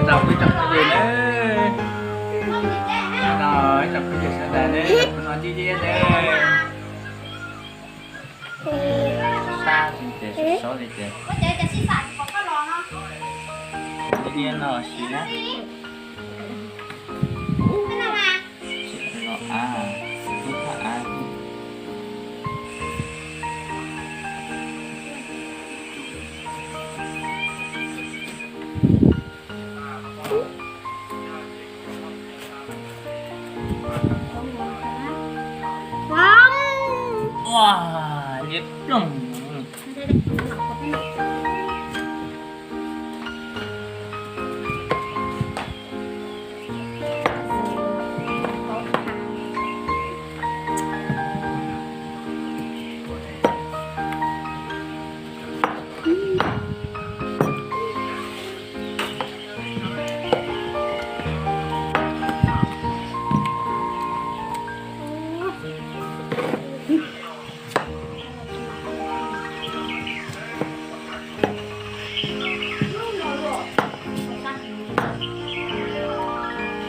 Tau ib tsoom phooj ywg nawb. No ib tsoom phooj ywg sawv daws nawb, no Liab Liab nawb. Sab ces sab li ces. Liab Liab no siv na. Los av, ib thaj av. Ua, liab ploog.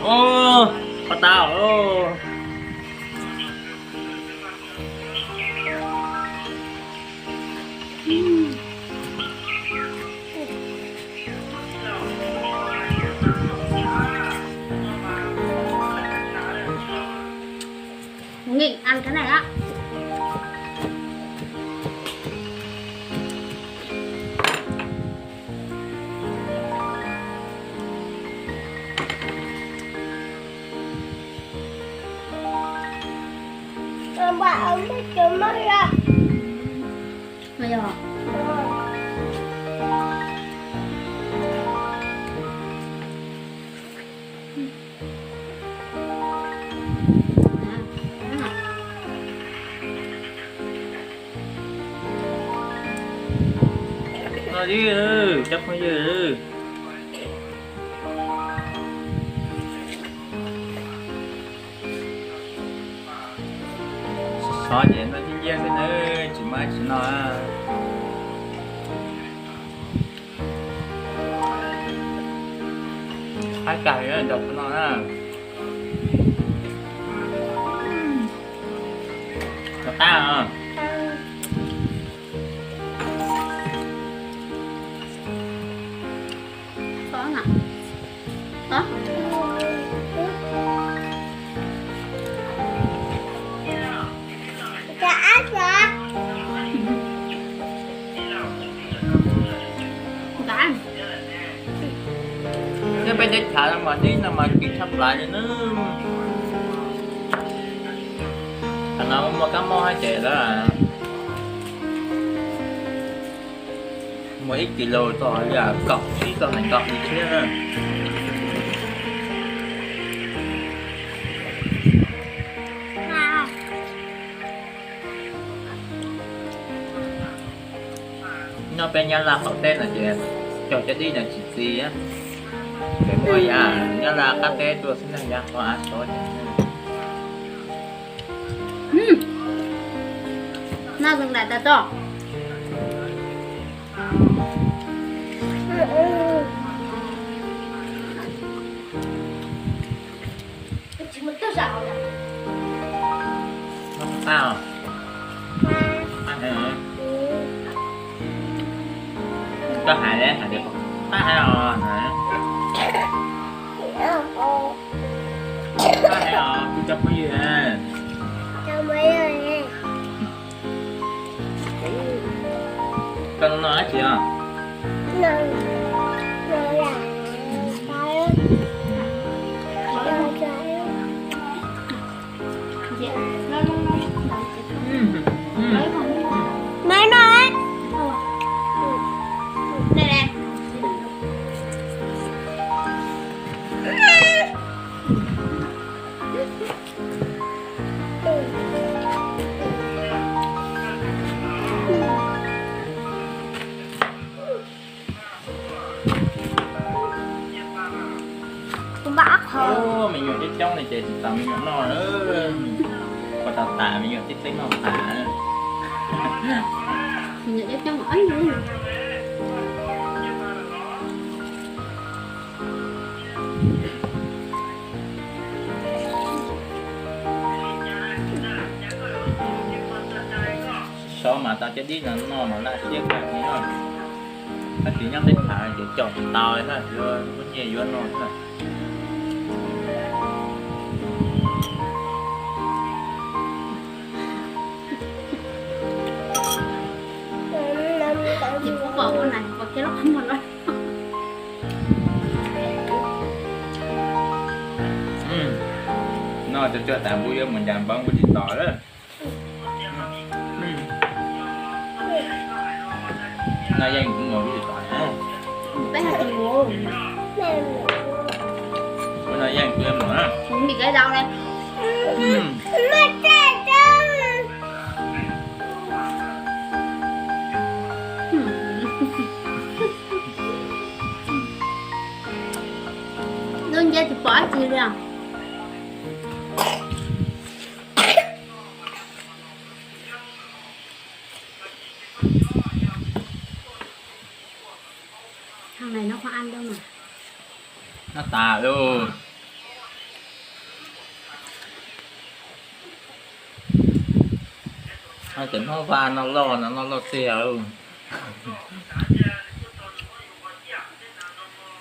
Ua, qhov tau. Nghỉ ăn cái này á. Ba ông biết chữ mới ra. Rồi. No ib, cov phooj ywg. Xov ces no ib yam xwb nawb, tsis muaj tsis no. Qab kawg nrog no na. Qab os. Nyob peb teb chaws no mas dib no mas kim tshaj plaws li na. Thaum no muaj kab mob ces lawv muaj ib kis lus txog li kaum tsib txog nees nkaum li thiab na. Nyob peb Nyab Laj qaum teb no ces cog cov dib no tsis txi, ces muaj yav Nyab Laj qab teb tuaj xwb na, yav qhov av sov ces. No dừng lại tại đó. Qab os. Qab heev os. Koj hais li hais tias qab heev os. Qab heev os kuv cov phooj ywg. Koj no no dab tsi os? Maiv no. Đây này. Kuv npam ob qho. Ub, me nyuam coob coob li ces tsis tau me nyuam noj lawm. Ua tau tas me nyuam tib teb noj tas. Me nyuam coob coob ob nyuag. Sov mas tau cov dib no noj mas laj siab kawg li na. Tab sis nyob teb chaws ces caum tau na, yuav muaj nyiaj yuav no na. Noj tsuag tsuag tas npub yuav mus ncav npawb npub tsis tos lawm. Noj yeej kuv mus npub tsis tos na. Peb hais tias mus. Ua noj yeej kuv yuav mus na. Mus dim kawg zaus na. Lub nceb tsis pom dab tsi li os. Thằng này nó có ăn đâu mà. Nó tà luôn. Cov Hmoob Vaj no loj no, no loj tiag.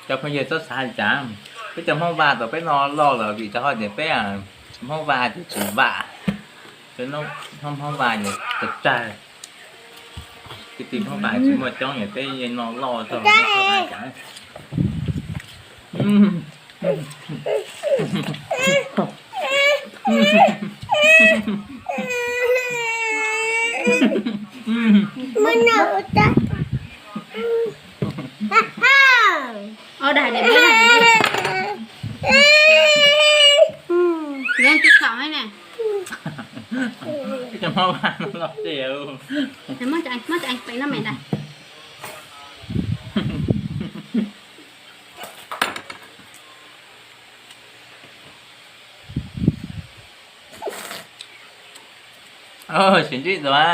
Cov phooj ywg txhob xav li cas, peb cov Hmoob Vaj tau peb no loj lawm vim rau qhov tias peb Hmoob Vaj ces tsis vam, peb Hmoob Vaj ces tsawg tsawg, tij tij Hmoob Vaj tsis muaj coob es peb no loj txog. Ua dais neb, neb tus khaum ne. Muab, muab cov pem no mem dais. Sim ntsib dua.